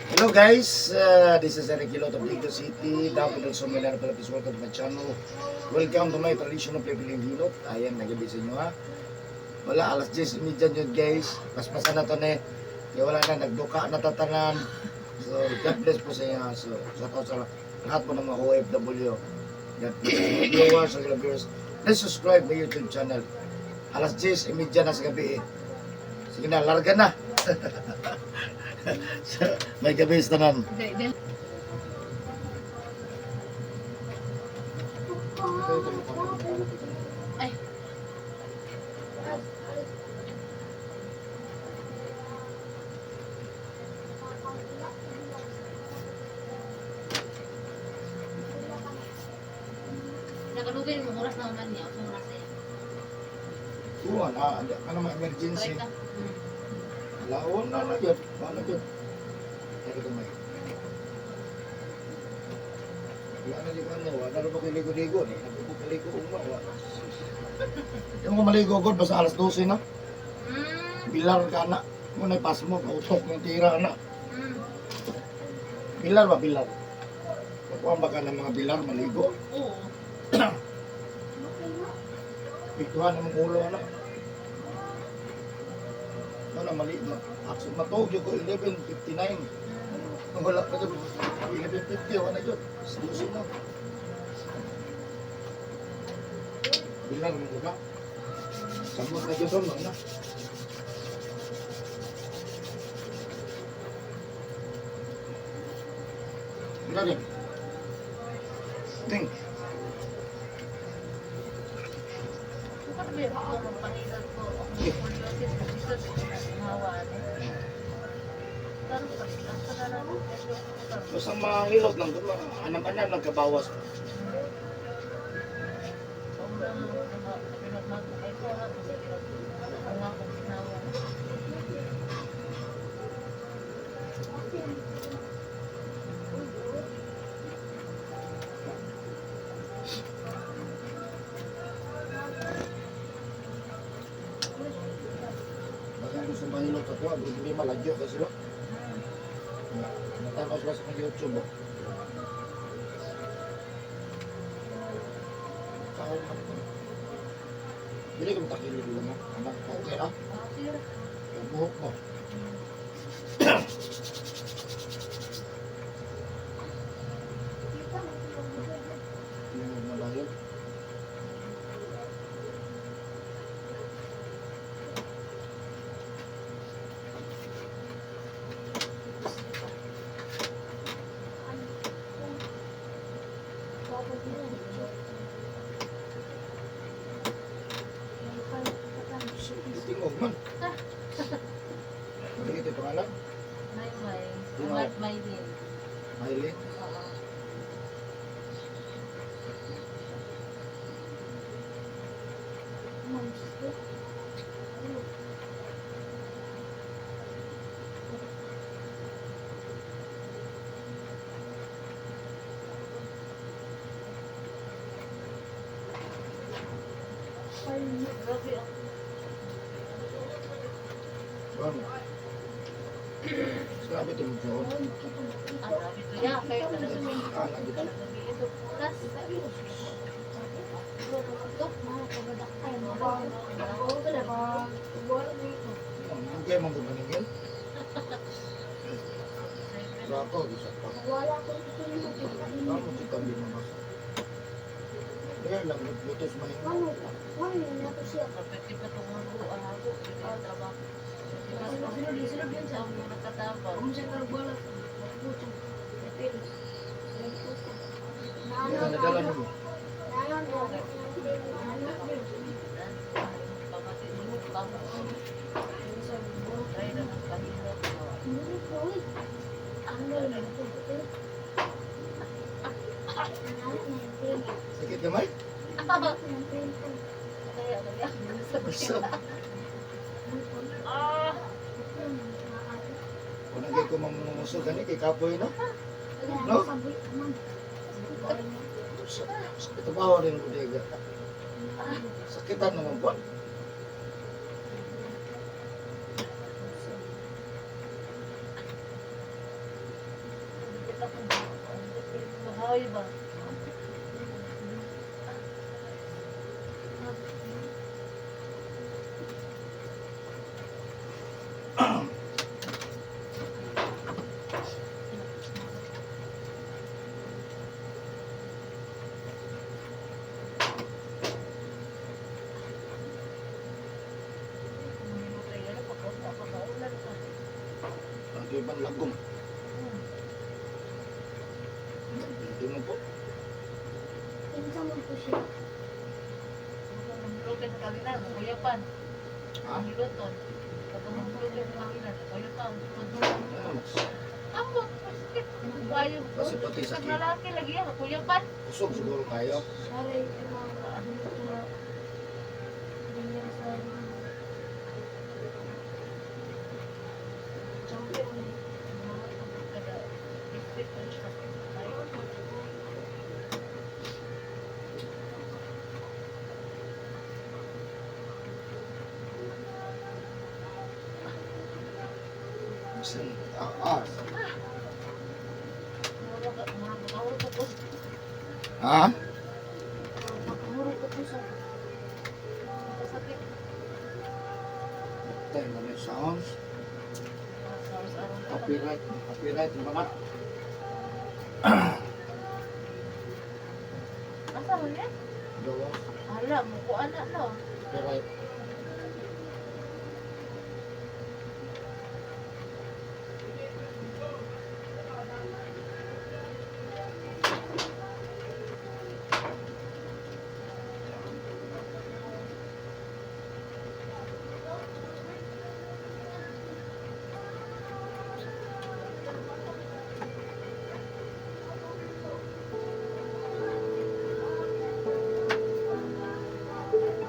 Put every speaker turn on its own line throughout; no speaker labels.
Hello guys, this is Eric Hilot of Digdo City, Davao del Sur, Manila, Philippines. Welcome to my channel. Welcome to my traditional Philippine Hilot. Ayan, nagabi sa inyo ha. Wala, alas 10:30 yun guys. Paspasan na to ne. Kaya wala na, nagduka na tatanan. So, God bless po sa inyo. So, shout out sa lahat po ng mga OFW. God bless sa mga viewers, sa mga viewers. Please subscribe my YouTube channel. Alas 10:30 na sa gabi eh. Sige na, larga na. So, may gabi sa tanan.
Ay. Nakalugay mo oras na man niya. Sa oras eh.
Oo, na, ano mga emergency.
Try ka.
Laon na na yun. Wala yun. Pero kamay. Wala na di ko ano. Wala na ba kaligo-ligo? Di na ba kaligo uma. Wala. Yung ko maligo god, basta alas 12 na. Bilar ka na. Muna pas mo, kautok ng tira na. Bilar ba, bilar? Nakuha ba ka ng mga bilar, maligo?
Oo.
Piktuhan ng mga ulo na. Wala, mali. Actually, matog yun ko 11:59. Ang wala pa dyan, 11:50, wala yun. Susi na. Bilar mo ka. Samot na dyan, na. Bilar yun. Ting.
Bakit ba ako magpangilan ko? Scoliosis, kasi hawa.
Basta mahilot lang, anam-anam lang kabawas. Baka gusto mahilot ako, ang problema, lagyo kasi sila. Natanaw sila sa mga YouTube. Oh. Tao man ko. Dili ko matakilid lang ha. Anak ko, okay ah. Yung buhok mo. Yung malayo. Tingog man. Ano ito pangalan?
May may. May din.
Maylin.
Oo. Grabe ang
Ano? Grabe ito yung John.
ang grabe to ya. Kaya talaga
Anak ito.
ito punas.
Hindi kayo mong gumaningil. Rako, isa pa. Tama kita hindi mabasa. Kaya lang, nagbutos mahimo.
Kapit pa itong mga ako. Ito ang trabaho. Sa mga nakatabaw.
Kaya nadala mo.
Try na ng pahirap.
Sakit gamay?
Kaya kaya.
Basta.
Ah!
Kung nagay ko mamumuso gani kay kapoy no? No? Sakit ba rin bodega? Sakitan naman po.
Akong mahawi ba?
Ang ibang lagom. Hindi mo po.
Kinsa man po siya.
Magluluto sa kabinan, kuyapan.
Ha?
Magluluto. Kapag magluluto sa kabinan, kuyapan.
Ano?
Ambot. Kayo.
Kasi pati sa
Pag lalaki lagi yan, kuyapan.
Kusog siguro kayo.
Aray, yung mga adulto na ganyan sa champion eh.
Bisan, ah, ah. Ha?
Makamuro ko po sa
Tayo na may sounds. Copyright. Copyright. Mga.
Asa man yan?
Gawa.
Hala, mo ko anak no.
Copyright.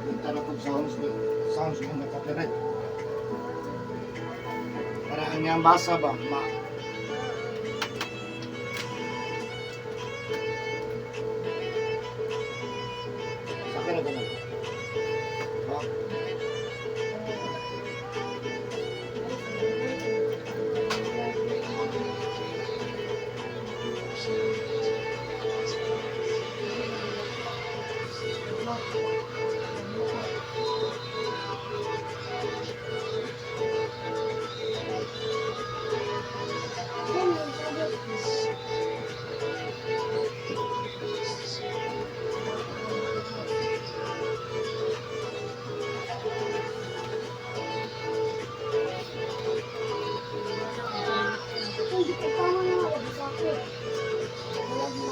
Minta na kong sounds, sounds mo na copyright. Para ang iyang basa ba, ma sa akin na ganun. Oh,
Hindi ko tama na ako sa akin. Wala mo.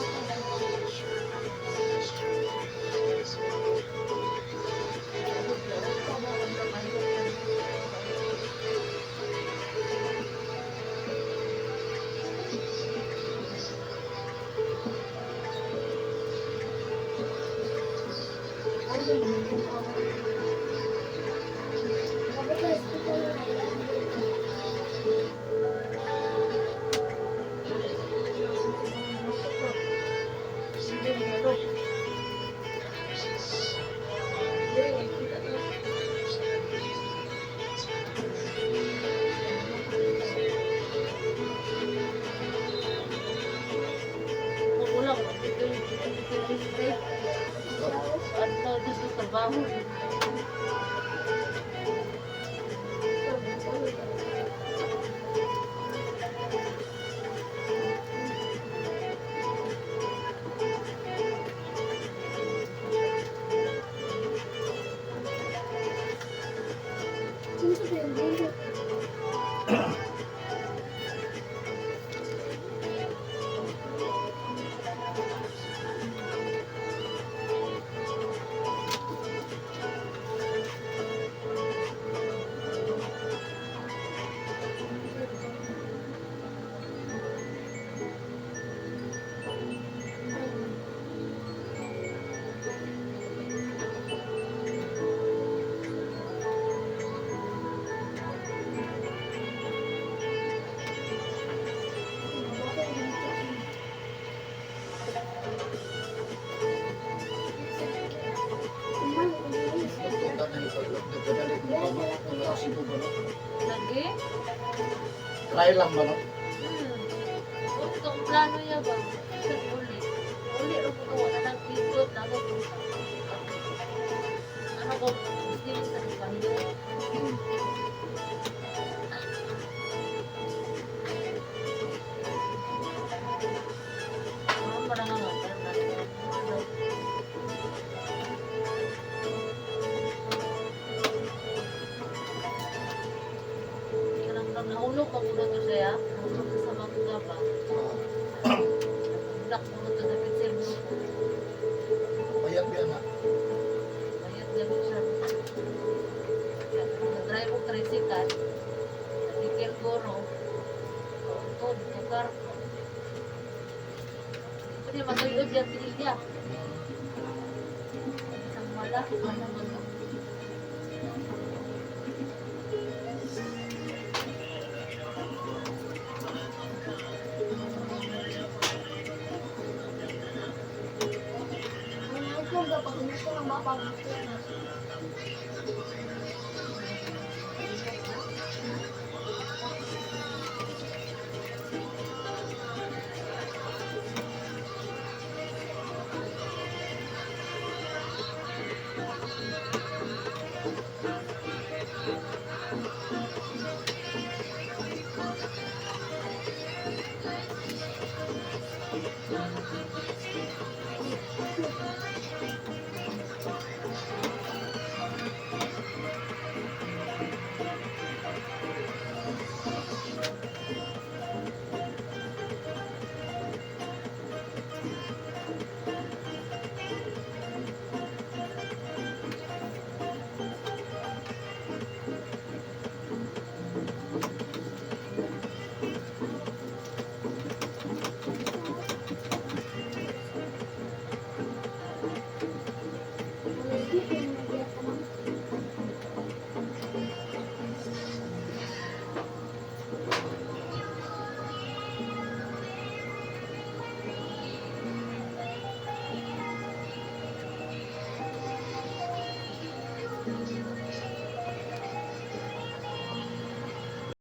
Wala ko. Ano dito trabaho.
Sino sa yung
Nagtutan na nagpadali mo ba mga Cebu ba no?
Lagi?
Try lang ba no?
Huwag kang Plano niya ba? Sa uli. Uli, ro ko wala nang ikot na ko. Ano ko, gusto mo sa pahiyo. Ano pa na nga, pero na. Kanang nang nahulog pa muna to siya. Nahulog siya sa mangga ba?
Ah,
Nak muna to sakit siya mo.
payat biya na.
Bayat gano'n siya. Nag-drive og tricycle. Nagikil goro. Tod, tukar. Hindi pa niya matuyod yan, tinilya. Isang wala, wala man to.
Ang iPhone dapat hindi ko lang mapag.